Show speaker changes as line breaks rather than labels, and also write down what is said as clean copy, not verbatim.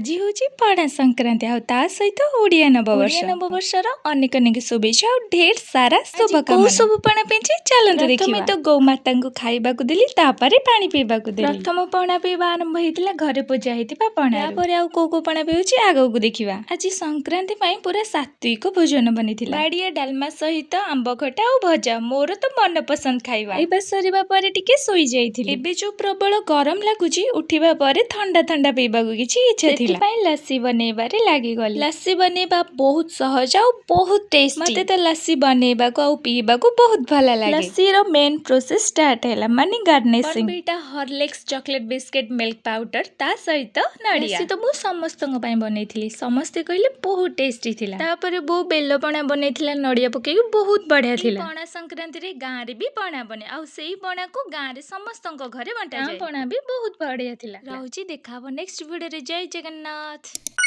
ଆଜି ହେଉଛି ପଣା ସଂକ୍ରାନ୍ତି ଆଉ ତା ସହିତ ଓଡ଼ିଆ ନବବର୍ଷ। ଓଡ଼ିଆ ନବବର୍ଷର ଅନେକ ଅନେକ ଶୁଭେଚ୍ଛା ଆଉ ଢେର ସାରା ଶୁଭକାମନା। କୋଉ ସବୁ ପଣା ପିଇଛି, ଚାଲନ୍ତୁ ଦେଖିବା। ପ୍ରଥମେ ତ ଗୋମାତାଙ୍କୁ ଖାଇବାକୁ ଦେଲି, ତାପରେ ପାଣି ପିଇବାକୁ ଦେଲି। ପ୍ରଥମ ପଣା ପିଇବା ଆରମ୍ଭ ହେଇଥିଲା ଘରେ ପୂଜା ହେଇଥିବା ପଣା। ତାପରେ ଆଉ କୋଉ କୋଉ ପଣା ପିଉଛି, ଆଗକୁ ଦେଖିବା। ଆଜି ସଂକ୍ରାନ୍ତି ପାଇଁ ପୁରା ସାତ୍ବିକ ଭୋଜନ ବନିଥିଲା। ବାଡ଼ିଆ ଡାଲମା ସହିତ ଆମ୍ବ ଖଟା ଆଉ ଭଜା, ମୋର ତ ମନପସନ୍ଦ ଖାଇବା। ଖାଇବା ସରିବା ପରେ ଟିକେ ଶୋଇ ଯାଇଥିଲି। ଏବେ ଯୋଉ ପ୍ରବଳ ଗରମ ଲାଗୁଛି, ଉଠିବା ପରେ ଥଣ୍ଡା ଥଣ୍ଡା ପିଇବାକୁ କିଛି ଇଚ୍ଛା ଥିଲା, ସେଥିପାଇଁ ଲସି ବନେଇବାରେ ଲାଗିଗଲି। ଲସି ବନେଇବା ବହୁତ ସହଜ ଆଉ ବହୁତ ଟେଷ୍ଟି। ମତେ ତ ଲସି ବନେଇବାକୁ ଆଉ ପିଇବାକୁ ବହୁତ ଭଲ ଲାଗେ। ଲସିର ମେନ୍ ପ୍ରୋସେସ ଷ୍ଟାର୍ଟ ହେଲା, ମାନେ garnishing. Bournvita, Horlicks, chocolate biscuit, milk powder, ତା ସହିତ ନଡ଼ିଆ। ଲସି ତ ମୁଁ ସମସ୍ତଙ୍କ ପାଇଁ ବନେଇଥିଲି। ସମସ୍ତେ କହିଲେ ବହୁତ ଟେଷ୍ଟି ଥିଲା। ତାପରେ ବୋଉ ବେଲ ପଣା ବନେଇଥିଲା ନଡ଼ିଆ ପକେଇକି, ବହୁତ ବଢିଆ ଥିଲା। ପଣା ସଂକ୍ରାନ୍ତିରେ ଗାଁରେ ବି ପଣା ବନେ ଆଉ ସେଇ ପଣାକୁ ଗାଁରେ ସମସ୍ତଙ୍କ ଘରେ ବଣ୍ଟା ଯାଏ। ପଣା ବି ବହୁତ ବଢିଆ ଥିଲା। ରହୁଛି, ଦେଖା ହବ ନେକ୍ସଟ ଭିଡ଼ିଓରେ। ଜୟ ଜଗନ୍ନାଥ।